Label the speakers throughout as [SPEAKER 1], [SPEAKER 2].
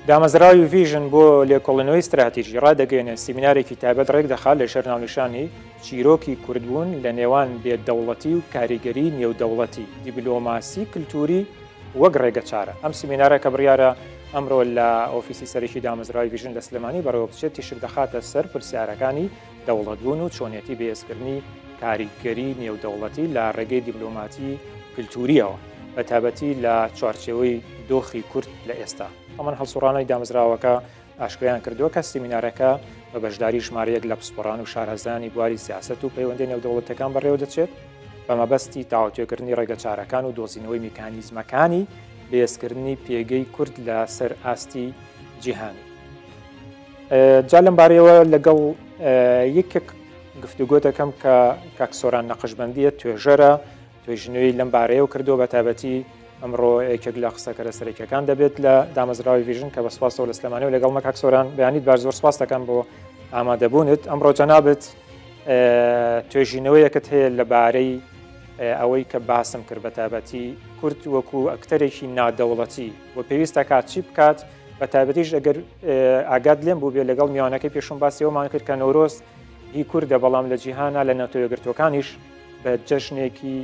[SPEAKER 1] دامەزراوی ڤیژن بۆ لێکۆڵینەوەی ستراتیژی ڕادەگەیەنێت سیمینارێکی تایبەت ڕێکدەخات لەژێر ناونیشانی چیرۆکی کوردبوون لە نێوان بێ دەوڵەتی و کاریگەری نێودەوڵەتی، دیبلۆماسی کلتوری وەک ڕێگەچارە. ئەم سیمینارە کە بڕیارە ئەمڕۆ لە ئۆفیسی سەرەکی دامەزراوی ڤیژن لە سلێمانی بەڕێوەبچێت تیشک دەخاتە سەر پرسیارەکانی دەوڵەتبوون و چۆنیەتی بەهێزکردنی کاریگەری نێودەوڵەتی لە ڕێگەی دیبلۆماتی کلتوریەوە بە تایبەتی لە چوارچێوەی دۆخی کورد لە ئێستا. ئەمن هەڵسوڕانەی دامەزراوەکە ئاشکرایان کردووە کە سیمینارەکە بە بەشداری ژمارەیەک لە پسپۆڕان و شارەزایانی بواری سیاسەت و پەیوەندی نێودەوڵەتەکان بەڕێوەدەچێت بە مەبەستی تاوتوێکردنی ڕێگەچارەکان و دۆزینەوەی میکانیزمەکانی بەهێزکردنی پێگەی کورد لە سەر ئاستی جیهانی. جا لەم بارەیەوە لەگەڵ یەکێک گفتوگۆ دەکەم کە کاک سۆران نەقشبەندیە توێژەرە توێژینەوەی لەم بارەیەوە کردووە بە تایبەتی ئەمڕۆ یەکێک لە قسەکەرە سەرەکیەکان دەبێت لە دامەزراوی ڤیژن کە بە سپاسەوە لە سلێمانی و لەگەڵ مە کاک سۆران بەیانیت باش زۆر سپاس دەکەم بۆ ئامادەبوونت ئەمڕۆ جەنابت توێژینەوەیەکت هەیە لەبارەی ئەوەی کە باسم کرد بە تایبەتی کورد وەکو ئەکتەرێکی نادەوڵەتی و پێویستە کات چی بکات بە تایبەتیش ئەگەر ئاگات لێم بوو بێ لەگەڵ میوانەکەی پێشوم باسی ئەومان کرد کە نەورۆز هی کوردە بەڵام لە جیهانا لە نەتەوەیەکگرتووەکانیش بە جەژنێکی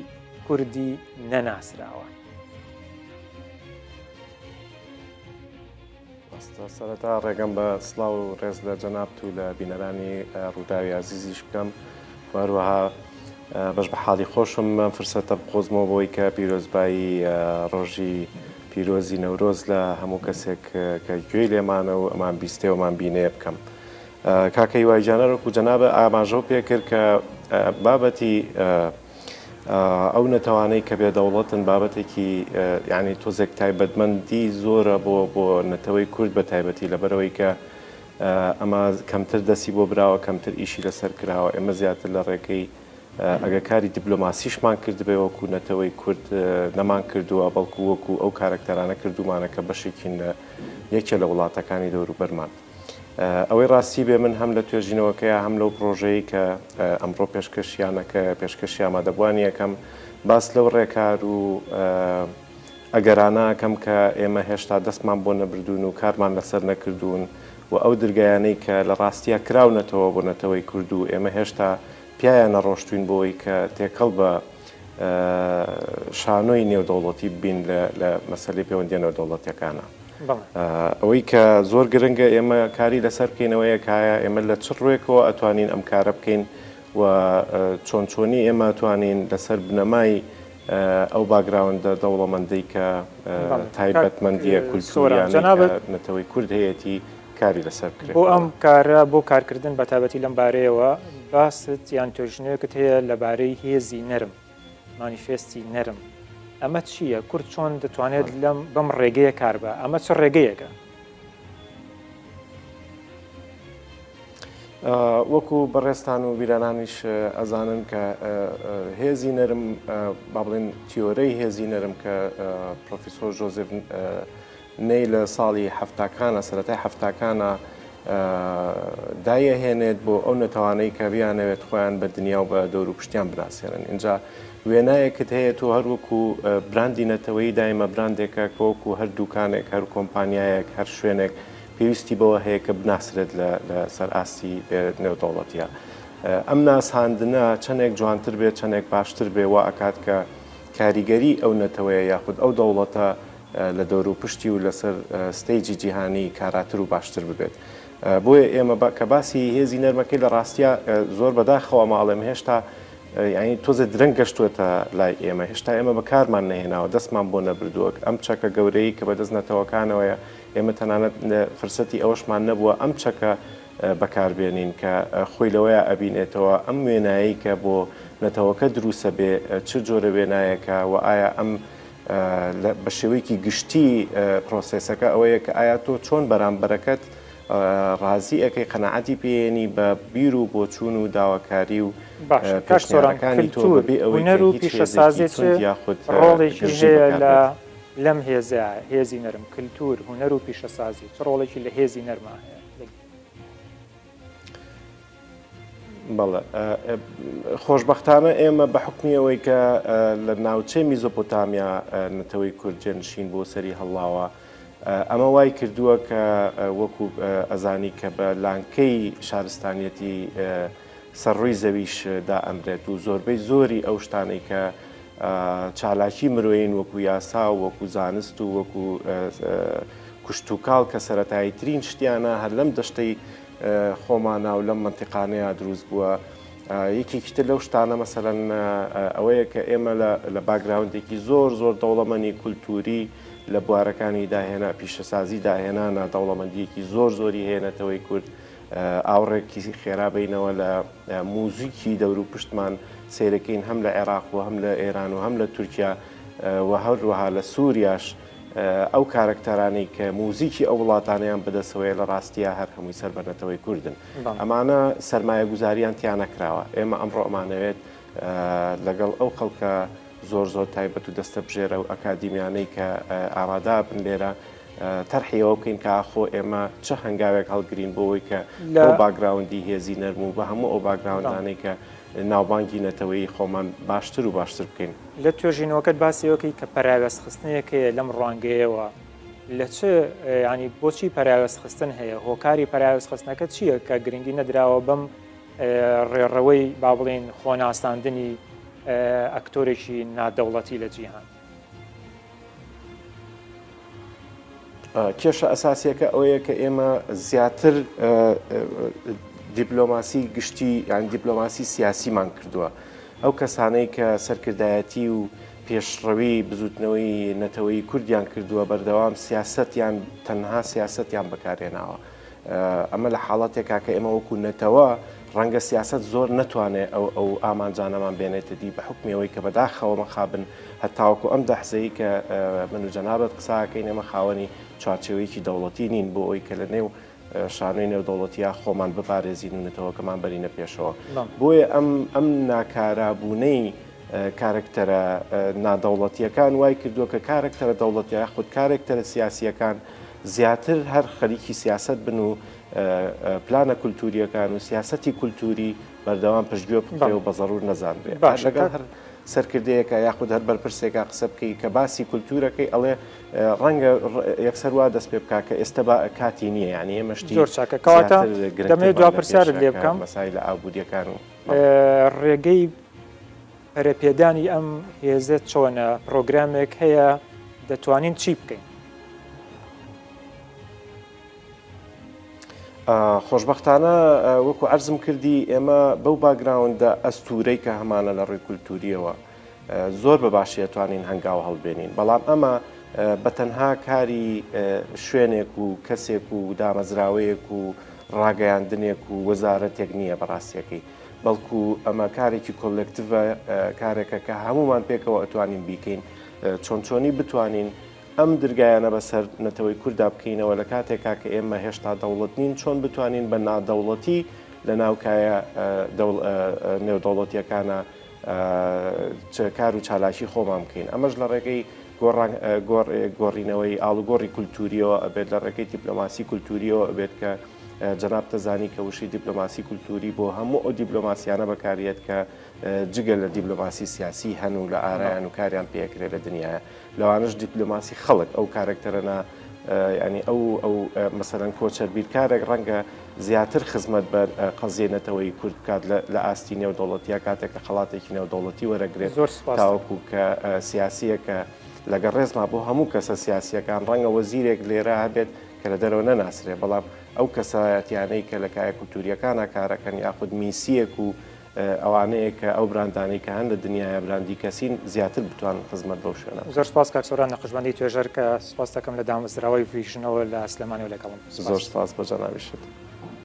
[SPEAKER 1] کوردی نەناسراوە.
[SPEAKER 2] سەرەتا ڕێگەم بە سڵاو و ڕێز لە جەنابت و لە بینەرانی ڕووداوی ئازیزیش بکەم و هەروەها بەش بە حاڵی خۆشم ئەم فرسەتە بقۆزمەوە بۆی کە پیرۆزبایی ڕۆژی پیرۆزی نەورۆز لە هەموو کەسێک کە گوێی لێمانە و ئەمان بیستێ و ئەمان بینێ بکەم. کاکە هیوای گیان هەر وەکو جەنابت ئاماژەو پێ کرد کە بابەتی ئەو نەتەوانەی کە بێ دەوڵەتن بابەتێکی یعنی تۆزێک تایبەتمەندی زۆرە بۆ بۆ نەتەوەی کورد بە تایبەتی لەبەرەوەی کە ئەمە کەمتر دەستی بۆ براوە کەمتر ئیشی لەسەر کراوە ئێمە زیاتر لە ڕێگەی ئەگەر کاری دیبلۆماسیشمان کردبێ وەکو نەتەوەی کورد نەمان کردووە بەڵکو وەکو ئەو کارەکتەرانە کردومانە کە بەشێکین لە یەکێ لە وڵاتەکانی دەوروبەرمان. ئەوەی ڕاستی بێ من هەم لە توێژینەوەکەیا هەم لەو پڕۆژەی کە ئەمڕۆ پێشکەشیانەکە پێشکەشی ئامادەبووانی ئەکەم باس لەو ڕێکار و ئەگەرانە ئەکەم کە ئێمە هێشتا دەستمان بۆ نەبردوون و کارمان لەسەر نەکردوون و ئەو درگایانەی کە لە ڕاستیا کراونەتەوە بۆ نەتەوەی کورد و ئێمە هێشتا پیایا نەڕۆشتوین بۆی کە تێکەڵ بە شانۆی نێودەوڵەتی ببین لە مەسەلەی پەیوەندیە نێودەوڵەتیەکانە. ئەوەی کە زۆر گرنگە ئێمە کاری لەسەر بکەین ئەوەیە کە ئایا ئێمە لە چ ڕوێکەوە ئەتوانین ئەم کارە بکەین و چۆن چۆنی ئێمە ئەتوانین لەسەر بنەمای ئەو background ە دەوڵەمەندەی کە تایبەتمەندیە کولتوریانەی کە نەتەوەی کورد هەیەتی کاری لەسەر بکرێت.
[SPEAKER 1] بۆ ئەم کارە بۆ کارکردن بە تایبەتی لەم بارەیەوە باست یان توێژینەوەیەکت هەیە لەبارەی هێزی نەرم مانیفێستی نەرم ئەمە چییە؟ کورد چۆن دەتوانێت لەم بەم ڕێگەیە کار بە ئەمە چ ڕێگەیەکە؟
[SPEAKER 2] وەکو بەڕێزتان و بیرانانیش ئەزانن کە هێزی نەرم با بڵێن تیۆرەی هێزی نەرم کە پرۆفیسۆر جۆزێف نەی لە ساڵی حەفتاکانە سەرەتای حەفتاکانە دایەهێنێت بۆ ئەو نەتەوانەی کە بیانەوێت خۆیان بە دنیا و بە دەور و پشتیان بناسێنن ئینجا وێنایەکت هەیە تۆ هەر وەکو براندی نەتەوەیی دایمە براندێکە کە وەکو هەر دوکانێک هەر کۆمپانیایەک هەر شوێنێک پێویستی بەوە هەیە کە بناسرێت لە سەر ئاستی نێودەوڵەتیە ئەم ناساندنە چەندێک جوانتر بێت چەندێک باشتر بێ وا ئەکات کە کاریگەری ئەو نەتەوەیە یاخود ئەو دەوڵەتە لە دەوروپشتی و لەسەر stage ی جیهانی کاراتر و باشتر ببێت. بۆیە ئێمە کە باسی هێزی نەرمەکەی لە ڕاستیا زۆر بەداخەوە ئەمە ئەڵێم هێشتا یانی تۆزێ درەنگ گەشتووەتە لای ئێمە هێشتا ئێمە بەکارمان نەهێناوە دەستمان بۆ نەبردووە ئەم چەکە گەورەی کە بەدەست نەتەوەکانەوەیە ئێمە تەنانەت فرسەتی ئەوەشمان نەبووە ئەم چەکە بەکاربێنین کە خۆی لەوەیا ئەبینێتەوە ئەم وێنایەی کە بۆ نەتەوەکە دروسە بێ چ جۆرە وێنایەکە و ئایا ئەم بە شێوەیەکی گشتی پرۆسێسەکە ئەوەیە کە ئایا تۆ چۆن بەرامبەرەکەت ڕازی ئەکەی قەناعەتی پێیەنی بە بیر و بۆچوون و داواکاری و
[SPEAKER 1] باشە کاک سۆران
[SPEAKER 2] پێشنیارەکانی تۆ
[SPEAKER 1] کلتور
[SPEAKER 2] بەبێ ئەوەی
[SPEAKER 1] هونەر
[SPEAKER 2] کە
[SPEAKER 1] و
[SPEAKER 2] هیچ
[SPEAKER 1] پیشەسازی
[SPEAKER 2] هێزێکی
[SPEAKER 1] چ
[SPEAKER 2] توند یاخود
[SPEAKER 1] ڕۆڵێکی
[SPEAKER 2] گرژی
[SPEAKER 1] هەیە
[SPEAKER 2] بەکار
[SPEAKER 1] لە
[SPEAKER 2] بێت.
[SPEAKER 1] لەم هێزە هێزی نەرم کلتور هونەر و پیشەسازی چ ڕۆڵێکی لە هێزی نەرما هەیە؟
[SPEAKER 2] بەڵێ خۆشبەختانە ئێمە بە حوکمی ئەوەی کە لە ناوچەی میزۆپۆتامیا نەتەوەی کورد جێنشین بۆ سەری هەڵاوە. ئەمە وای کردووە کە وەکو ئەزانی کە بە لانکەی شارستانیەتی سەر ڕووی زەویش دائەنرێت و زۆربەی زۆری ئەو شتانەی کە چالاکی مرۆیین وەکو یاسا و وەکو زانست و وەکو کشتوکاڵ کە سەرەتایی ترین شتیانە هەر لەم دەشتەی خۆمانە و لەم مەنتیقانەیە دروست بووە. یەکێکی تر لەو شتانە مەسەلەن ئەوەیە کە ئێمە لە background ێکی زۆر زۆر دەوڵەمەنی کولتووری لە بوارەکانی داهێنا پیشەسازی داهێنانە دەوڵەمەندیەکی زۆر زۆری هەیە نەتەوەی کورد ئاوڕێکی خێرا بینەوە لە موزیکی دەور و پشتمان سەیرەکەین هەم لە عێراق و هەم لە ئێران و هەم لە تورکیا و هەروەها لە سووریاش ئەو کارەکتەرانەی کە موزیکی ئەو وڵاتانەیان بەدەستەوەیە لە ڕاستییا هەر هەمووی سەر بە نەتەوەی کوردن. ئەمانە سەرمایەگوزاریان تیا نەکراوە. ئێمە ئەمڕۆ ئەمانەوێت لەگەڵ ئەو خەڵکە زۆر زۆر تایبەت و دەستەبژێرە و ئەکادیمیانەی کە ئامادابن لێرە تەرحی ئەوە بکەین کە ئاخۆ ئێمە چ هەنگاوێک هەڵگرین بۆ ئەوەی کە بەو background ی هێزی نەرم و بە هەموو ئەو background انەی کە ناوبانگی نەتەوەیی خۆمان باشتر و باشتر بکەین.
[SPEAKER 1] لە توێژینەوەکەت باسی ئەوە کەی کە پەراوێزخستنێک هەیە لەم ڕوانگەیەوە لە چ یانی بۆچی پەراوێزخستن هەیە هۆکاری پەراوێزخستنەکە چییە کە گرنگی نەدراوە بەم ڕێڕەوەی با بڵێین خۆناساندنی ئەکتۆرێکی نادەوڵەتی لە جیهان؟
[SPEAKER 2] کێشە ئەساسیەکە ئەوەیە کە ئێمە زیاتر دیپلۆماسی گشتی یان دیپلۆماسی سیاسیمان کردووە ئەو کەسانەی کە سەرکردایەتی و پێشڕەوی بزوتنەوەی نەتەوەی کوردیان کردووە بەردەوام سیاستیان تەنها سیاستیان بەکارێناوە ئەمە لە حاڵەتێکا کە ئێمە وەکو نەتەوە ڕەنگە سیاسەت زۆر نەتوانێ ئەو ئەو ئامانجانەمان بێنێتە دی بە حوکمی ئەوەی کە بەداخەوە مەخابن هەتاوەکو ئەم دەحزەی کە من و جەنابت قساکەین ئێمە خاوەنی چوارچێوەیەکی دەوڵەتی نین بۆ ئەوەی کە لە نێو شانۆی نێودەوڵەتیا خۆمان بپارێزین و نەتەوەکەمان بەرینە پێشەوە بۆیە ئەم ئەم ناکارابوونەی کارەکتەرە نادەوڵەتیەکان وای کردووە کە کارەکتەرە دەوڵەتیا خود کارەکتەرە سیاسیەکان زیاتر هەر خەریکی سیاسەت بن و پلانە کولتوورییەکان و سیاسەتی کولتووری بەردەوام پشتگوێ بخرێ و بە زەروور نەزانرێ.
[SPEAKER 1] باشە
[SPEAKER 2] لەگەڵ هەر سەرکردەیەکا یاخود هەر بەرپرسێکا قسە بکەی کە باسی کولتوورەکەی ئەڵێ ڕەنگە یەکسەر وا دەست پێ بکا کە ئێستە با کاتی نییە یانی ئێمە شتی
[SPEAKER 1] زۆر چاکە کەواتە
[SPEAKER 2] زیاتر
[SPEAKER 1] دەمەوێت دوا
[SPEAKER 2] گرنگترمان لە
[SPEAKER 1] پرسیارت
[SPEAKER 2] پێشە
[SPEAKER 1] لێ
[SPEAKER 2] کە
[SPEAKER 1] بکەم.
[SPEAKER 2] مەسایلە ئابوورییەکان و.
[SPEAKER 1] ڕێگەی پەرەپێدانی ئەم هێزە چۆنە؟ پڕۆگرامێک هەیە دەتوانین چی بکەین؟
[SPEAKER 2] خۆشبەختانە وەکو عەرزم کردی ئێمە بەو background ە ئەستوورەی کە هەمانە لە ڕووی کولتووریەوە زۆر بە باشی ئەتوانین هەنگاو هەڵبێنین بەڵام ئەمە بە تەنها کاری شوێنێک و کەسێک و دامەزراوەیەک و ڕاگەیاندنێک و وەزارەتێک نییە بەڕاستیەکەی بەڵکو ئەمە کارێکی collective ە کارێکە کە هەمومان پێکەوە ئەتوانین بیکەین چۆن چۆنی بتوانین ئەم درگایانە بەسەر نەتەوەی کوردا بکەینەوە لە کاتێکا کە ئێمە هێشتا دەوڵەت نین چۆن بتوانین بە نادەوڵەتی لە ناو کایە نێودەوڵەتیەکانە کار و چالاکی خۆمان بکەین ئەمەش لە ڕێگەی گۆڕینەوەی ئاڵوگۆڕی کولتوریەوە ئەبێت لە ڕێگەی دیپلۆماسی کولتوریەوە ئەبێت کە جەنابت دەزانی کە وشەی دیپلۆماسی کولتوری بۆ هەموو ئەو دیپلۆماسیانە بەکاریەت کە جگە لە دیپلۆماسی سیاسی هەن و لە ئارایان و کاریان پێکرێ لە دنیاە لەوانەش دیپلۆماسی خەڵک ئەو کارەکتەرە نا ینی ئەو ئەو مەسەرەن کۆچەر بیرکارێک ڕەنگە زیاتر خزمەت بەر قەزیە نەتەوەی کورد بکات لە ئاستی نێودەوڵەتیا کاتێک کە خەڵاتێکی نێودەوڵەتی وەرەگرێت
[SPEAKER 1] زۆر سپاس
[SPEAKER 2] تاوەکو کە سیاسیەکە لەگەڵ ڕێزما بۆ هەموو کەسە سیاسیەکان ڕەنگە وەزیرێک لێرە هەبێت کە لە دەرەوە نەناسرێ بەڵام ئەو کەسایەتیانەی کە لە کایە کولتوریەکانا کارەکەن یاخود میسیەک و ئەوانەیە کە ئەو براندانەی کە هەن لە دنیایا براندی کەسین زیاتر بتوانن خزمەت بەو شوێنە بکەن.
[SPEAKER 1] زۆر سپاس کاک سۆران نەقشبەندی توێژەر کە سپاست دەکەم لە دامەزراوەی ڤیژنەوە لە سلێمانیەوە لەگەڵم بووی.
[SPEAKER 2] زۆر سپاس بۆ جەنابیشت.